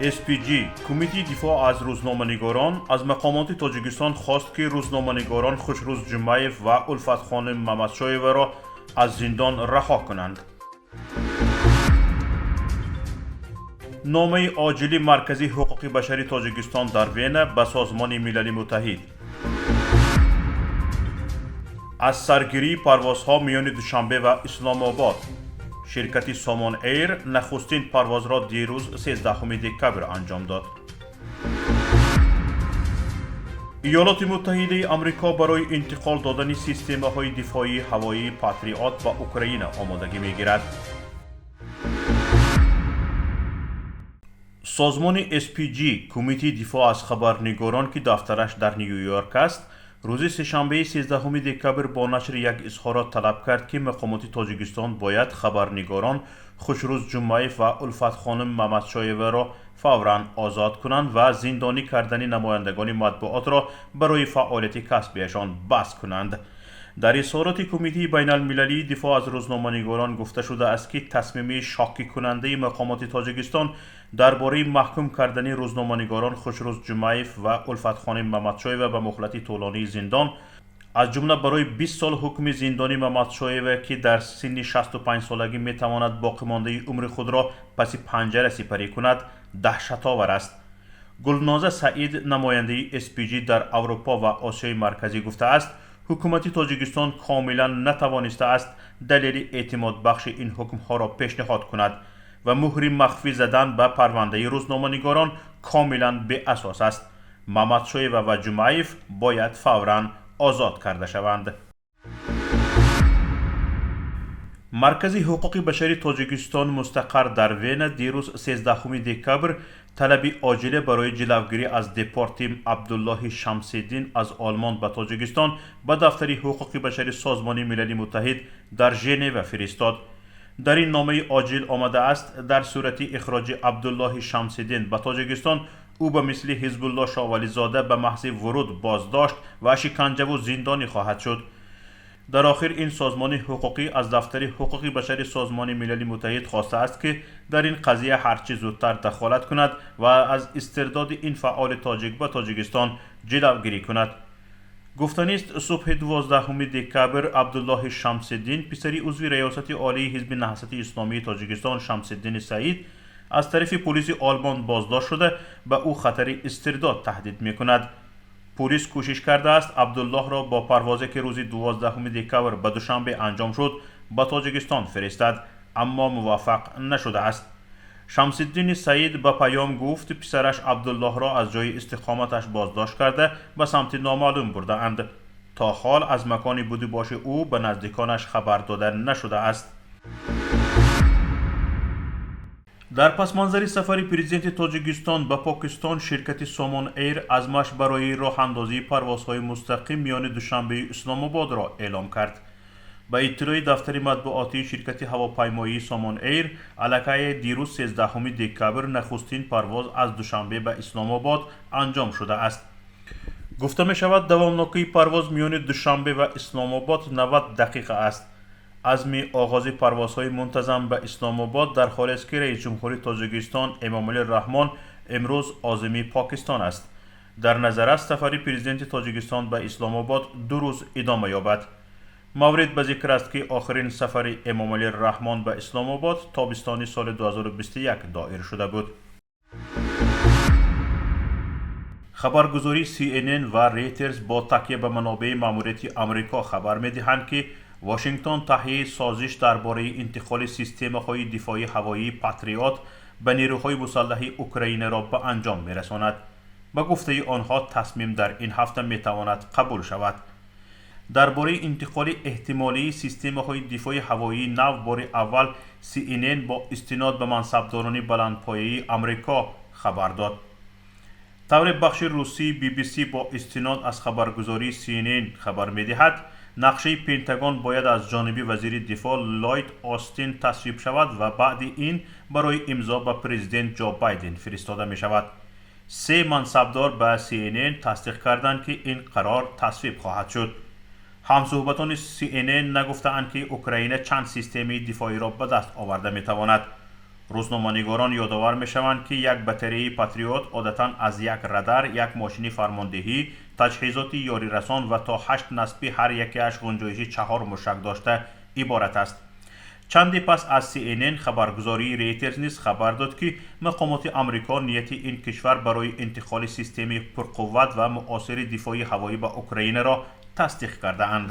SPG, Кумитаи дифоъ аз рӯзноманигорон, аз мақомоти Тоҷикистон хост, ки рӯзноманигорон Хушрӯз Ҷумаев ва Улфатхоним Мамадшоеваро аз зиндон раҳо кунанд. Номаи оҷили Маркази ҳуқуқи башари Тоҷикистон дар Вена ба Созмони Милали Муттаҳид. Аз саргирии парвозҳо миёни Душанбе ва Исломобод. Ширкати Сомон Эйр нахустин парвозро дирӯз, 13 декабр, анҷом дод. Иёлоти Муттаҳидаи Амрико барои интиқол додани системаҳои дифоии ҳавоии Патриот ба Украина омодагӣ мегирад. Созмони SPG, Кумитаи дифоъ аз хабарнигорон, ки дафтараш дар Нью-Йорк аст, рӯзи сешанбеи 13 декабр бо нашри як изҳорот талаб кард, ки мақомоти Тоҷикистон бояд хабарнигорон Хушрӯз Ҷумаев ва Улфатхоним Мамадшоеваро фавран озод кунанд ва зиндонӣ кардани намояндагони матбуотро барои фаъолияти касбиашон бас кунанд. Дар изҳороти Кумитаи байналмилалии дифоъ аз рӯзноманигорон гуфта шудааст, ки тасмими шоккикунандаи мақомоти Тоҷикистон дар бораи маҳкум кардани рӯзноманигорон Хушрӯз Ҷумаев ва Улфатхоним Мамадшоева ба муҳлати тӯлонии зиндон, аз ҷумла барои 20 сол ҳукми зиндони Мамадшоева, ки дар синни 65 солагӣ метавонад боқимондаи умри худро паси панҷара сипарӣ кунад, даҳшатовар аст. Гулноза Саид, намояндаи SPG дар Аврупо ва Осиёи Марказӣ, гуфтааст, ҳукумати Тоҷикистон комилан натавонистааст далели эътимодбахши ин ҳукмҳоро пешниҳод кунад ва муҳри махфӣ задан ба парвандаи рӯзноманигорон комилан беасос аст. Мамадшоева ва Ҷумаев бояд фавран озод карда шаванд. Маркази ҳуқуқи башари Тоҷикистон мустақар дар Вена дирӯз, 13 декабр, талаби оҷиле барои ҷилавгирӣ аз депорти Абдуллоҳи Шамсиддин аз Олмон ба Тоҷикистон ба дафтари ҳуқуқи башари Созмони Милали Муттаҳид дар Женева фиристод. Дар ин номаи оҷил омадааст, дар сурати ихроҷи Абдуллоҳи Шамсиддин ба Тоҷикистон, ӯ ба мисли Ҳизбулло Шовализода ба маҳзи вуруд боздошт ва шиканҷаву зиндонӣ хоҳад шуд. Дар охир ин созмони ҳуқуқӣ аз дафтари ҳуқуқи башари Созмони Милали Муттаҳид хостааст, ки дар ин қазия ҳарчи зудтар дахолат кунад ва аз истирдоди ин фаъоли тоҷик ба Тоҷикистон ҷилавгирӣ кунад. Гуфтанист, субҳи 12 декабр Абдуллоҳи Шамсиддин, писари узви Раёсати Олии Ҳизби Наҳзати Исломии Тоҷикистон Шамсиддини Саид, аз тарафи полиси Олмон боздошт шуда, ба ӯ хатари истирдод таҳдид мекунад. Полис кӯшиш кардааст Абдуллоҳро бо парвозе, ки рӯзи 12 декабр ба Душанбе анҷом шуд, ба Тоҷикистон фиристад, аммо муваффақ нашудааст. Шамсиддини Саид ба паём гуфт, писараш Абдуллоҳро аз ҷои истиқоматаш боздошт карда, ба самти номаълум бурдаанд. То ҳол аз макони будубоши ӯ ба наздиконаш хабар дода нашудааст. Дар пасманзари сафари президенти Тоҷикистон ба Покистон, ширкати Сомон Эйр азмаш барои роҳандозии парвозҳои мустақим миёни Душанбею Исломободро эълом кард. Ба иттилои дафтари матбуотии ширкати ҳавопаймоии Сомон Эйр, аллакай дирӯз, 13 декабр, нахустин парвоз аз Душанбе ба Исломобод анҷом шудааст. Гуфта мешавад, давомнокии парвоз миёни Душанбе ва Исломобод 90 дақиқа аст. Азми оғози парвозҳои мунтазам ба Исломобод дар ҳолест, ки раисҷумҳури Тоҷикистон Эмомалӣ Раҳмон имрӯз озими Покистон аст. Дар назар аст, сафари президенти Тоҷикистон ба Исломобод 2 рӯз идома ёбад. Маврид ба зикр аст, ки охирин сафари Эмомалӣ Раҳмон ба Исломобод тобистони соли 2021 доир шуда буд. Хабаргузории CNN ва Reuters бо такя ба манобеи маъмурияти Амрико хабар медиҳанд, ки Вашингтон таҳияи созиш дар бораи интиқоли системаҳои дифоии ҳавоии Патриот ба нерӯҳои мусаллаҳи Украинаро ба анҷом мерасонад. Ба гуфтаи онҳо, тасмим дар ин ҳафта метавонад қабул шавад. Дар бораи интиқоли эҳтимолии системаҳои дифои ҳавоии нав бори аввал CNN бо истинод ба мансабдорони баландпояи Амрико хабар дод. Тавре бахши русии BBC бо истинод аз хабаргузории CNN хабар медиҳад, нақшаи Пентагон бояд аз ҷониби вазири дифоъ Ллойд Остин тасвиб шавад ва баъди ин барои имзо ба президент Ҷо Байден фиристода мешавад. Се мансабдор ба CNN тасдиқ карданд, ки ин қарор тасвиб хоҳад шуд. Ҳамсӯҳбатони CNN нагуфтаанд, ки Украина чанд системаи дифоиро ба даст оварда метавонад. Рӯзноманигорон ёдовар мешаванд, ки як батареяи «Патриот» одатан аз як радар, як мошини фармондеҳӣ, таҷҳизоти ёрирасон ва то ҳашт насби ҳар якеаш гунҷоиши чаҳор мушак дошта иборат аст. Чанде пас аз CNN хабаргузории Рейтерс низ хабар дод, ки мақомоти Амрико нияти ин кишвар барои интиқоли системаи пурқувват ва муосири дифои ҳавоӣ ба Украинаро тасдиқ кардаанд.